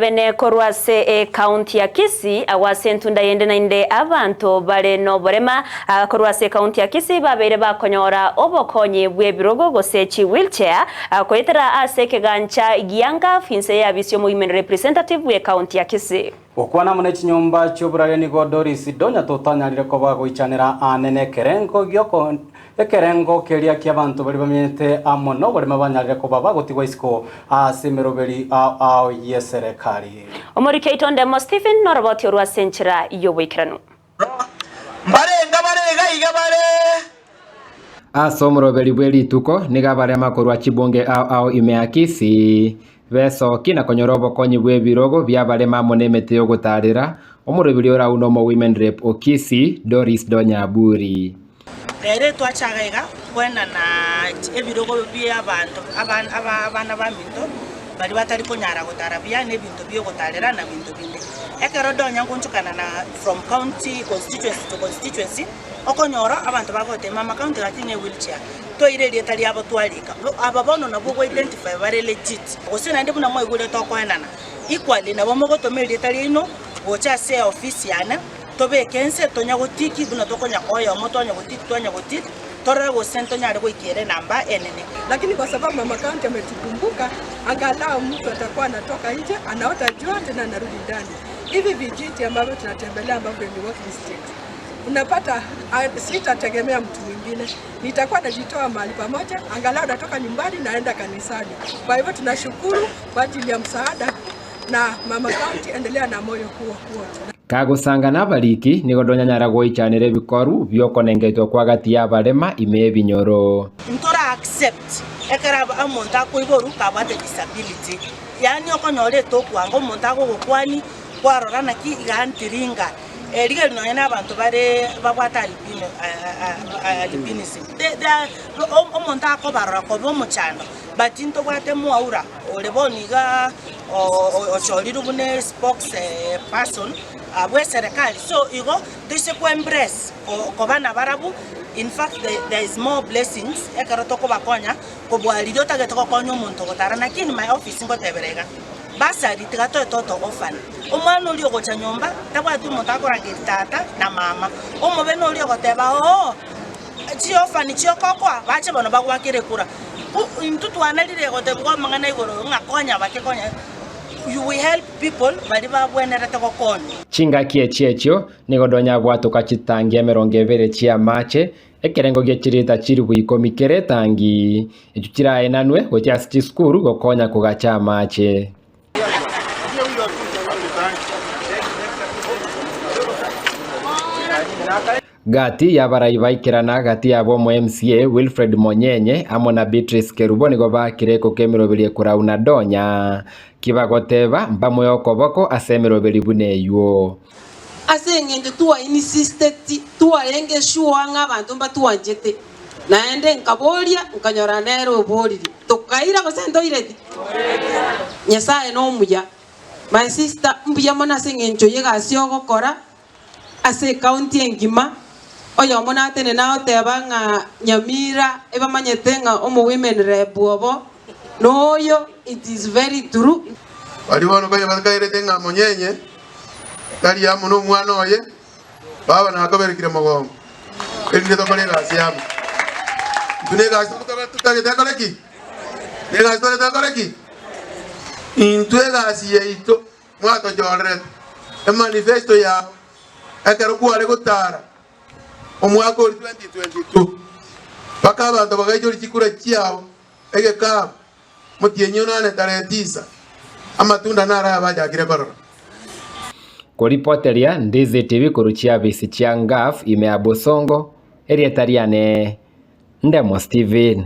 Bene korwa ase ekaunti ya Kisii, agwo ase entunda yende naende abanto bare noborema korwa ase ekaunti ya Kisii babeire bakonyora obokonyi bw'ebirogo gose chi wheelchair koetera ase ekegancha gia Ngaf inse y'abisi y'omoimeni representative bw'ekaunti ya Kisii. Gokwana amo ne chinyomba chi'oboraria nigo Doris Donya totanyarire koba goichanera aane nekerengo gi'oko Ekerengo keria ki'abanto baria bamenyete amo noborema banyarire koba bagotigwa isiko ase emeroberi ao ao y'eserekari. Omoriki oito Ndemo Stephen noroboti orwo ase enchera y'oboikeranu. Mbarenga bare iga iga bare. Ase omoroberi bwe rituko nigo abarema korwa chibunge ao ao ime ya Kisii besokie na konyora obokonyi bw'ebirogo bi'abarema amo nemete y'ogotaarera, omoroberi orau nomo Women Rep o Kisii, Doris Donya Aburi. Rero etwachaga iga kwenana ebirogo bi'abanto abana baminto baria batari konyara gotara buya na ebinto biogotarera na binto binde. Ekero donya ngonchokana na from county constituency to constituency, okonyora abanto bagotema amacounty gaki ne wheelchair, toire erieta riabo twarika. Aba bono nabwo ogo identify bare legit. Gose naende buna mwaigure tokoenana equally nabo mogotoma erieta riaino gocha ase eofisi yane. Tobeke ense tonya gotiki buna tokonya koa oyomo twanya gotiki twanya gotiki, torore gose ntonyare goikera enamba enene. Lakini kwa sababu mama county ametukumbuka, angalau mtu atakuwa anatoka nje anaota jua tena anarudi ndani. Hivi vijiti ambavyo tunatembelea ambavyo ni walking sticks, unapata sitategemea mtu mwingine, nitakuwa najitoa mahali pamoja, angalau natoka nyumbani naenda kanisani. Kwa hivyo tunashukuru kwa ajili ya msaada na mama county, endelea na moyo huo huo. Kagosanga nabariki, nigo ndonyanyara goichanera ebikoru bi'okonengetwa kwa gati y'abarema ime y'ebinyoro. Ntora accept ekero omonto akoiborwa kabwate disability, yaani okonyora etokwanga omonto agogokwani kwarora naki iga ntiringa. Rigerio nonye na abanto bare babwate albino albinism they they are omonto akobarora koba omochando but ntobwate mwaura ore bono iga ochorirwe buna spokes person bw'eserekari so igo toise ko embrace koba nabarabwo in fact there is more blessings ekero tokobakonya kobua riria otagete gokonya omonto ogotara lakini my office ngotebera iga bursary tiga toe toto orphan omwana oria ogocha nyomba tabwati omonto akorangeria tata na mama omobe noria ogoteba oo Chiofani chi'okokoa bache bono bagwakere ekura. Intwe twanarire gotebigwa amang'ana igoro ng'a konya bake konya you will help people baria babwenerete gokonywa. Chingaki echi echio nigo donya abwatoka chitangi emerongo ebere chi'amache, ekerengo gie chirita chilifu ikomi kera etangi, echio chiraenanwe gochia ase chisukuru gokonya kogacha amache. Gati y'abarai baikerana gati yabo omo MCA Wilfred Monyenye amo na Beatrice Kerubo nigo baakire ekoko emeroberi ekorau na Donya kibagoteba mbamoe okoboko ase emeroberi buna eywo. Ase engencho twainsisteti, twarenge sure ng'a abanto mbatwanchete. Naende nkaboria, nkanyora nere oboririe. Tokaira gose ntoireti? Nyasae nomuya. My sister, mbuya mono ase engencho y'egasi ogokora ase ecounty engima. Oyomo natenene agoteba ng'a Nyamira ebamanyete ng'a omo women rep obo noyo, it is very true. Baria bono konya bakairete ng'a monyenye tari amo nomwana oye, baba nakoberekire mogongo, erinde tokore egasi amo. Intwe negasi totagete ekore ki? Negasi totagete ekore ki? Intwe egasi yaito mwatochorerete, emanifesto yao ekero kware gotara omwaka oria 2022, mpaka abanto bagaichoria chikura chiabo egekabu Motienyi onane tarehe tisa, amatunda naro ayabachakire korora. Koripoteria Ndizi TV korwa chiabisi chia Ngaf ime ya Bosongo, erieta riane Ndemo Steven.